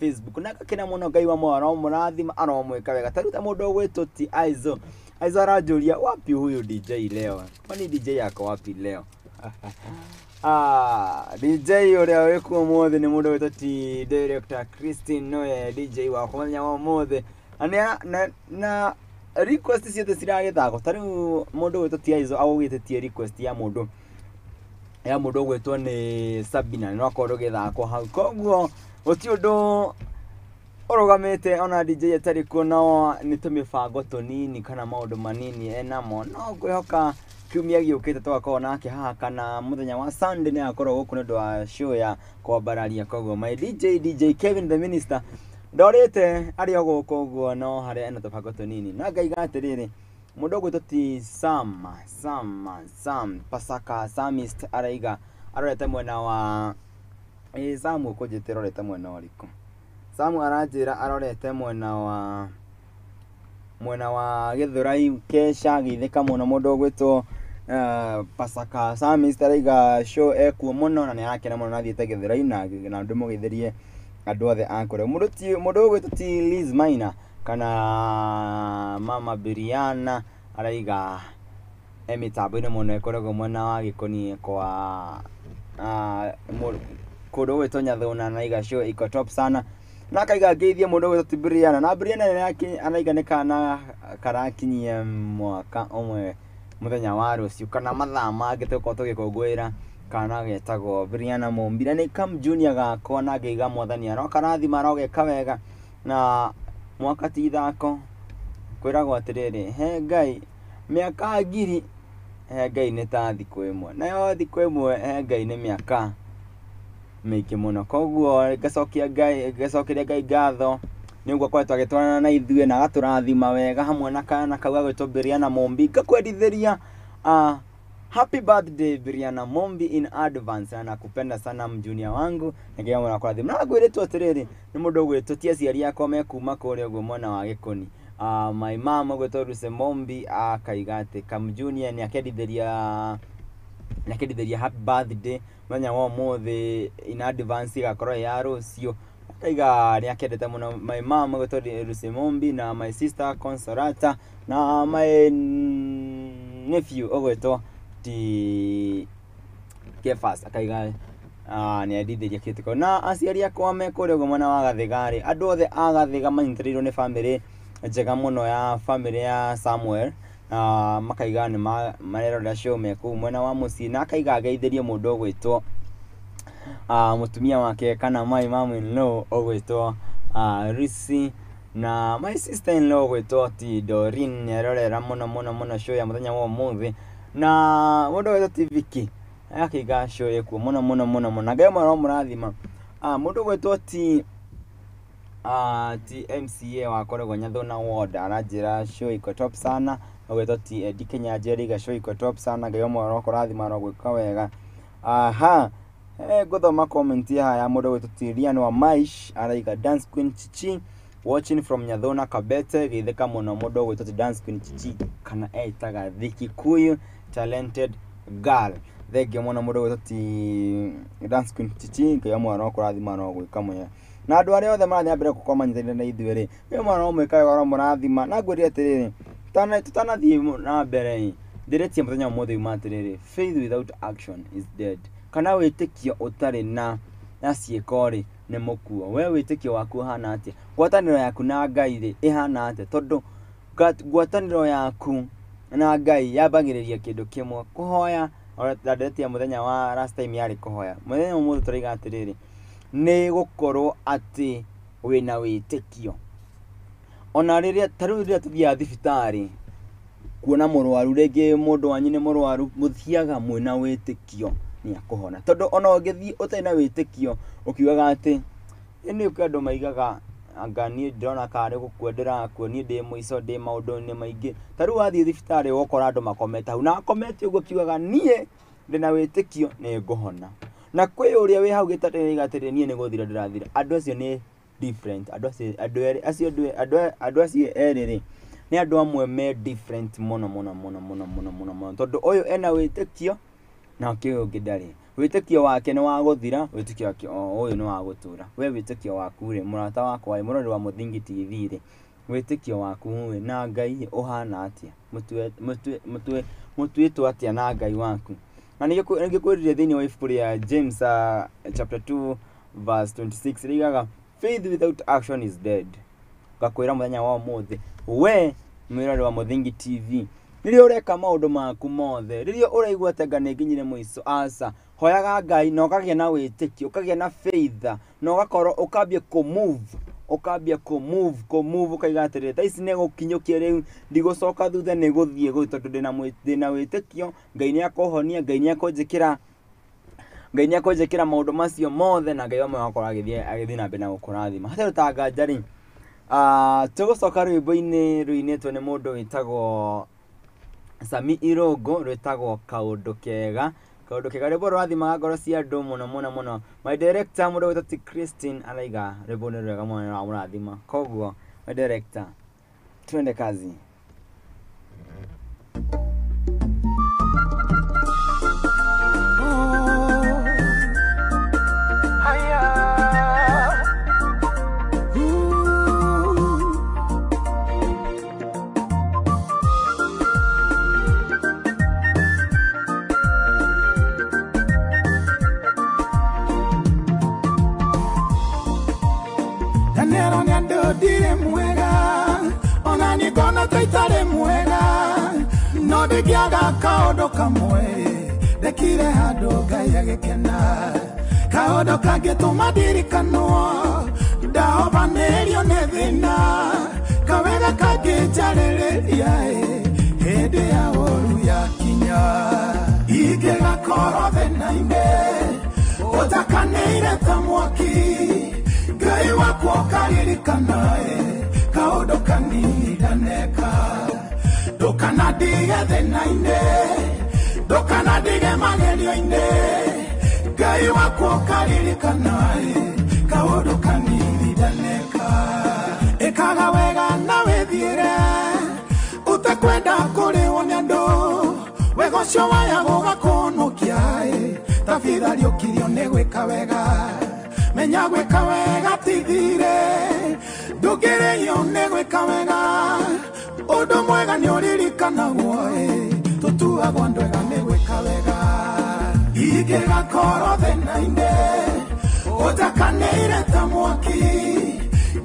Facebook na ngakena mũno. Ngai wa muoyo aromũrathima, aromwĩka wega. Ta rĩu ta mũndũ ũgwĩtwo ti Aizo Aizo aranjũria, "Wapi huyu DJ leo? Kwani DJ yako wapi leo?" Ah, DJ ũrĩa wĩkuo ũmũthĩ nĩ mũndũ wĩtwo ti Director Christine, nowe DJ wakwa mũthenya wa ũmũthĩ. Na na request ciothe ciragĩthakwo. Ta rĩu mũndũ ũgwĩtwo ti Aizo agũgĩtĩtie request ya mũndũ ũgwĩtwo nĩ Sabina, no akorwo rũgĩthakwo hau. Koguo gũtirĩ ũndũ ũrũgamĩte ona DJ atarĩ kuo, no nĩ tũmĩbango tũnini kana maũndũ manini enamo, no ngwĩhoka kiumia gĩũkĩte tũgakorwo nake haha, kana mũthenya wa Sunday nĩ agakorwo gũkũ nĩ ũndũ wa show ya kwambararia. Koguo my DJ, DJ Kevin the Minister, ndorĩte, arĩ o gũkũ ũguo, no harĩa ena tũbango tũnini. Na ngaiga atĩrĩrĩ, mũndũ ũgwĩtwo ti Sam Pasaka Samist araiga arorete mwena wa ĩ Sam ũkũnjĩte arorete mwena ũrĩkũ? Sam aranjĩra arorete mwena wa Gĩthũrai Kesha gĩthĩka mũno. Mũndũ ũgwĩtwo Pasaka Samist araiga show ekuo mũno na nĩ arakena mũno na athiĩte Gĩthũrai na ndĩmũgeithĩrie andũ othe a kũrĩa. Mũndũ ũgwĩtwo ti Liz Maina kana Mama Biriana araiga e mĩtambo-inĩ mũno, ĩkoragwo mwena wa Gĩkoni kwa kũndũ gũgwĩtwo Nyathuna, na aiga show iko top sana, na akaiga ngeithie mũndũ ũgwĩtwo ti Briana. Na Briana araiga nĩ kana karakinyia mwaka ũmwe mũthenya wa rũciũ kana mathaa mangĩ, tũgũkorwo tũgĩkũngũĩra kana getagwo Briana Mũmbi, na nĩ kam junior gakwa, na ngaiga Mwathani arokarathima, arogeka wega, na mwaka ti ithako. Kwĩragwo atĩrĩrĩ, he Ngai mĩaka 1000 he Ngai nĩ ta thikũ ĩmwe, nayo thikũ ĩmwe he Ngai nĩ mĩaka mĩingĩ mũno. Koguo ngacokia Ngai, ngacokeria Ngai ngatho nĩ ũguo akoretwo agĩtwarana na ithuĩ na agatũrathima wega hamwe na kana kau gagwĩtwo Briana Mũmbi. Ngakwendithĩria happy birthday, Briana Mombi, in advance, na nakupenda sana, mjunior wangu, na ngai akũrathima. Na ngwĩrĩtwo atĩrĩrĩ, nĩ mũndũ ũgwĩtwo ti aciari akwa mekuma kũrĩa ũguo mwena wa Gĩkũni, my mom ũgwĩtwo Lucy Mombi, akaiga atĩ kamjunior nĩ akendithĩria happy birthday mũthenya wa ũmũthĩ in advance, ĩgakorwo ĩ ya rũciũ. Akaiga nĩ akendete mũno my mom ũgwĩtwo Lucy Mombi na my sister Consolata na my nephew ũgwĩtwo ti Kefas. Akaiga nĩ endithĩria kĩtĩko na aciari akwa me kũrĩa ũguo mwena wa Gathiga-rĩ, andũ othe a Gathiga manyitĩrĩirwo nĩ bamĩrĩ njega mũno ya bamĩrĩ ya Samuel, makaiga nĩ marerorera show me kũu mwena wa mũciĩ. Na akaiga ageithĩrie mũndũ ũgwĩtwo mũtumia wake kana my mom in law ũgwĩtwo Lucy, na my sister in law ũgwĩtwo ti Doreen, nĩarorera mũno mũno mũno show ya mũthenya wa ũmũthĩ. Na mũndũ ũgwĩtwo ti Vicky akaiga show ĩkuo mũno mũno mũno mũno, na Ngai mũno mũrathima. Mũndũ ũgwĩtwo ti MCA wa kũrĩa Nyathuna ward aranjĩra show iko top sana. Ũgwĩtwo ti Eddie Kenya Njeriga, show iko top sana, Ngai ũmwe arokũrathima, arogwĩka wega. Aha, ngũthoma comment haha ya mũndũ ũgwĩtwo ti Rian wa Maish, araiga, "Dance Queen Chichi, watching from Nyathuna Kabete." Geithĩka mũno mũndũ ũgwĩtwo ti Dance Queen Chichi kana etaga The Kikuyu Talented Girl. Thengiũ mũno mũndũ ũgwĩtwo ti Dance Queen Chichi, Ngai ũmwe arokũrathima, arogwĩka mwega. Na andũ arĩa othe marathiĩ na mbere gũkorwo manyitanĩire na ithuĩ rĩ, Ngai ũmwe aromwĩka wega, aromũrathima. Na ngwĩre atĩrĩrĩ, tũtanathiĩ na mbere ĩ, ndĩretie mũthenya ũmũthĩ uma atĩrĩrĩ, faith without action is dead, kana wĩtĩkio ũtarĩ na ciĩko rĩ, nĩ mũkuo. We wĩtĩkio waku ũhana atĩa? Ngwatanĩro yaku na Ngai rĩ, ĩhana atĩa? Tondũ ngwatanĩro yaku na Ngai yambagĩrĩria kĩndũ kĩmwe, kũhoya. Ona ndetia mũthenya wa last time yarĩ kũhoya, mũthenya ũmũthĩ tũraiga atĩrĩrĩ, nĩ gũkorwo atĩ wĩna wĩtĩkio. Ona rĩrĩa ta rĩu rĩrĩa tũthiaga thibitarĩ kuona mũrwaru, rĩngĩ mũndũ wanyu nĩ mũrwaru, mũthiaga mwĩna wĩtĩkio nĩ akũhona, tondũ ona ũngĩthiĩ ũtarĩ na wĩtĩkio ũkiugaga atĩ nĩ kwĩ andũ maigaga, "Anga niĩ ndĩrona karĩ gũkua ndĩrakua, niĩ ndĩ mũico, ndĩ maũndũ-inĩ maingĩ." Ta rĩu wathiĩ thibitarĩ ũgakora andũ makomete hau, na akomete ũguo akiugaga, "Niĩ ndĩna wĩtĩkio nĩ ngũhona," na kwĩ ũrĩa wĩ hau gĩtanda-inĩ aiga atĩrĩ, "Niĩ nĩ gũthira ndĩrathira." Andũ acio nĩ different. Andũ acio andũ erĩ acio andũ acio erĩ rĩ, nĩ andũ amwe me different mũno mũno mũno mũno mũno mũno mũno, tondũ ũyũ ena wĩtĩkio na ũyũ ũngĩ ndarĩ. Wĩtĩkio wake nĩ wa gũthira, wĩtĩkio wake o ũyũ nĩ wa gũtũra. We wĩtĩkio waku rĩ, mũrata wakwa rĩ, mũrori wa Mũthingi TV rĩ, wĩtĩkio waku rĩ na Ngai ũhana atĩa? Mũtuĩtwo atĩa na Ngai waku? Na nĩngĩkwĩrire thĩinĩ wa ibuku rĩa James chapter 2 verse 26 rigaga faith without action is dead. Ngakwĩra mũthenya wa ũmũthĩ, we mwĩrori wa Mũthingi TV, rĩrĩa ũreka maũndũ maku mothe, rĩrĩa ũraigua atĩ anga nĩnginyire mũico, aca, hoyaga Ngai na ũkagĩa na wĩtĩkio, ũkagĩa na faith, na ũgakorwo ũkambia kũ-move, ũkambia kũ-move, kũ-move, ũkaiga atĩrĩrĩ, thaa ici nĩgũkinyũkia rĩu, ndigũcoka thutha, nĩgũthiĩ gũthiĩ tondũ ndĩna wĩtĩkio, Ngai nĩakũhonia, Ngai nĩakũnjĩkĩra, Ngai nĩakũnjĩkĩra maũndũ macio mothe, na Ngai wa akorwo agĩthiĩ na mbere na gũkũrathima. Hatarĩ ta nganja rĩ, tũgũcoka rwĩmbo-inĩ rũinĩtwo nĩ mũndũ wĩtagwo Sami Irũngũ, rwĩtagwo Kaũndũ Kega. Kaũndũ Kega, rwĩmbo rũrathimaga ngoro cia andũ mũno mũno mũno. My director mũndũ wĩtwo ti Christine araiga rwĩmbo nĩ rwega mũno nĩ rũramũrathima. Koguo my director, twende kazi. Ndanero nĩ andũ ndirĩ mwega, ona niĩ ngona ta itarĩ mwega, no ndingĩaga kaũndũ kamwe ndekire handũ Ngai agĩkena, kaũndũ kangĩtũma ndirikanwo ndahobanĩrio nĩ thĩna, kawega kangĩnjarĩrĩria hĩndĩ ya ũru yakinya. Ingĩgakorwo thĩna-inĩ ũtakanĩire ta mwaki, Ngai wakwa ũkaririkana kaũndũ kanini ndaneka. Ndũkanandige thĩna-inĩ, ndũkanandige magerio-inĩ, Ngai wakwa ũkaririkana kaũndũ kanini ndaneka. Ĩkaga wega na wĩthiĩre, ũtekwenda kũrĩwo nĩ andũ, wega ũcio waya gũgakũhonokia, ta bitha rĩũkirio nĩ gwĩka wega. Menya gwĩka wega ti thirĩ, ndũngĩrĩhio nĩ gwĩka wega, ũndũ mwega nĩ ũririkanagwo, tũtuagwo andũ ega nĩ gwĩka wega. Ingĩgakorwo thĩna-inĩ ũtakanĩire ta mwaki,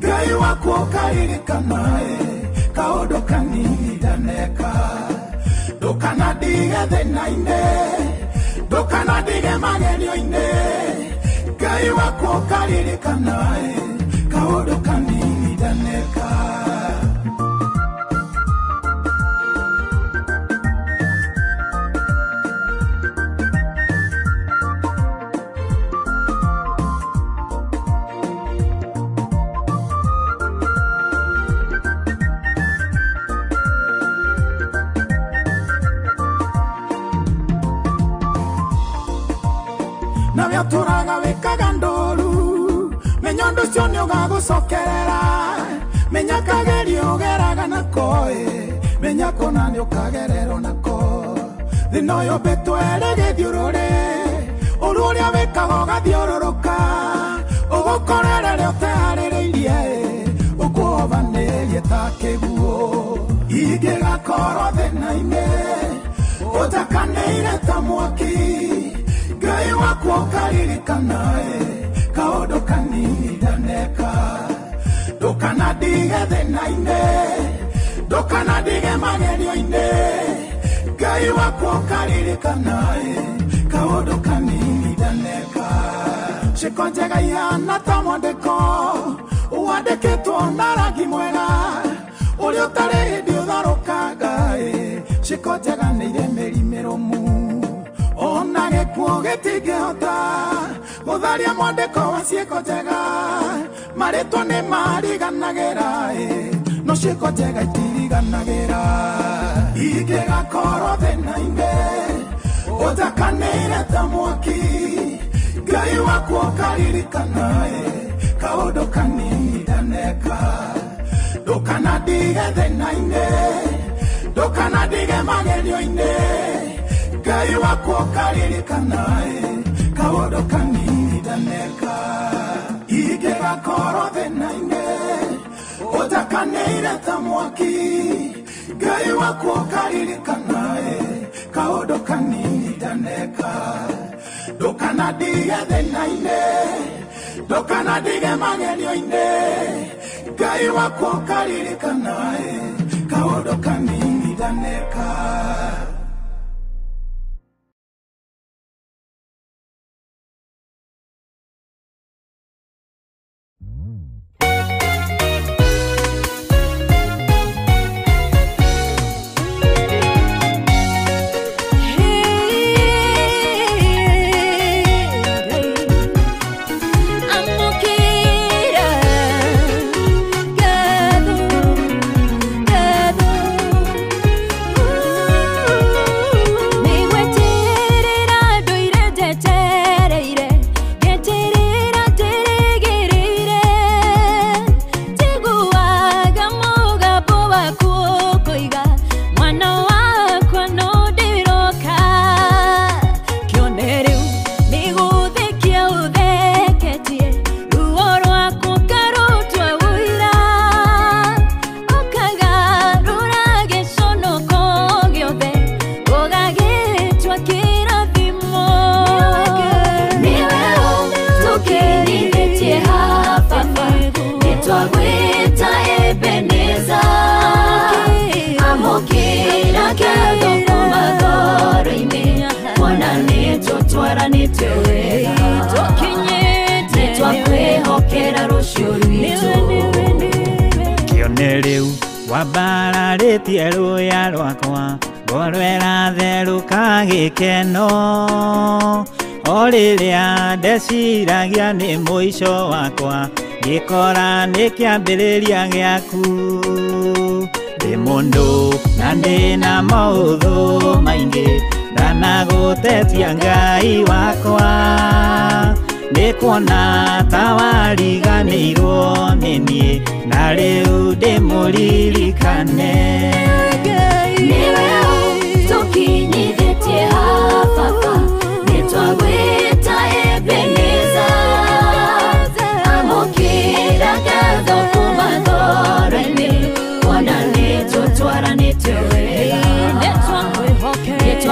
Ngai wakwa ũkaririkana kaũndũ kanini ndaneka. Ndũkanandige thĩna-inĩ, ndũkanandige magerio-inĩ, Ngai wakwa ũkaririkana kaũndũ kanini ndaneka. Nawe ũtũraga wĩkaga ndũru, menya ũndũ ũcio nĩ ũgagũcokerera, menya kagerio ũgeraga nako, menya kũna nĩ ũkagererwo nako. Thĩna ũyũ ũmbĩtwo ĩrĩ gĩthiũrũrĩ, ũru ũrĩa wĩkaga ũgathiũrũrũka, ũgũkorera rĩrĩa ũteharĩrĩirie, ũkũhovanĩrie ta kĩguũ. Ingĩgakorwo thĩna-inĩ ũtakanĩire ta mwaki, Ngai wakwa ũkaririkana kaũndũ kanini ndaneka. Ndũkanandige thĩna-inĩ, ndũkanandige magerio-inĩ, Ngai wakwa ũkaririkana kaũndũ kanini ndaneka. Ciĩko njega ihana ta mwandĩko wandĩkĩtwo na rangi mwega, ũrĩa ũtarĩ hĩndĩ ũtharũkaga, ciĩko njega nĩ irĩ mĩri mĩrũmu, ona gĩkuũ gĩtingĩhota gũtharia mwandĩko wa ciĩko njega. Marĩtwa nĩ mariganagĩra, no ciĩko njega itiriganagĩra. Ingĩgakorwo thĩna-inĩ ũtakanĩire ta mwaki, Ngai wakwa ũkaririkana kaũndũ kanini ndaneka. Ndũkanandige thĩna-inĩ, ndũkanandige magerio-inĩ, Ngai wakwa ũkaririkana Kaũndũ kanini ndaneka. Ingĩgakorwo thĩna-inĩ ũtakanĩire ta mwaki, Ngai wakwa ũkaririkanae kaũndũ kanini ndaneka. Ndũkanandige thĩna-inĩ, ndũkanandige magerio-inĩ, Ngai wakwa ũkaririkanae kaũndũ kanini ndaneka. Amũkĩra ngatho, ngatho. Nĩgweterera ndũire njetereire, ngeterera ndĩrĩgĩrĩire. Njiguaga mũgambo waku ũkoiga, mwana wakwa no ndĩroka. Kĩone rĩu nĩgũthekia ũtheketie, ruo rwaku ngarũtua ũira. Ũkagarũra gĩconoko gĩothe, ũgagĩtua kĩrathimo. Nĩwe ũtũkinyithĩtie haha baba, nĩtwagwĩta Ebeneza. Amũkĩra ngatho kuuma ngoro-inĩ, kuona nĩtũtwaranĩte wega. Nĩtwakwĩhokera rũciũ rwitũ. Kĩone rĩu wambararĩtie rũya rwakwa, ngoro ĩratherũka gĩkeno. O rĩrĩa ndeciragia nĩ mũico wakwa, ngĩkora nĩ kĩambĩrĩria gĩaku. Ndĩ mũndũ na ndĩna maũthũ maingĩ, ndanagũtetia Ngai wakwa. Nĩ kuona ta wariganĩirwo nĩ niĩ, na rĩu ndĩmũririkane.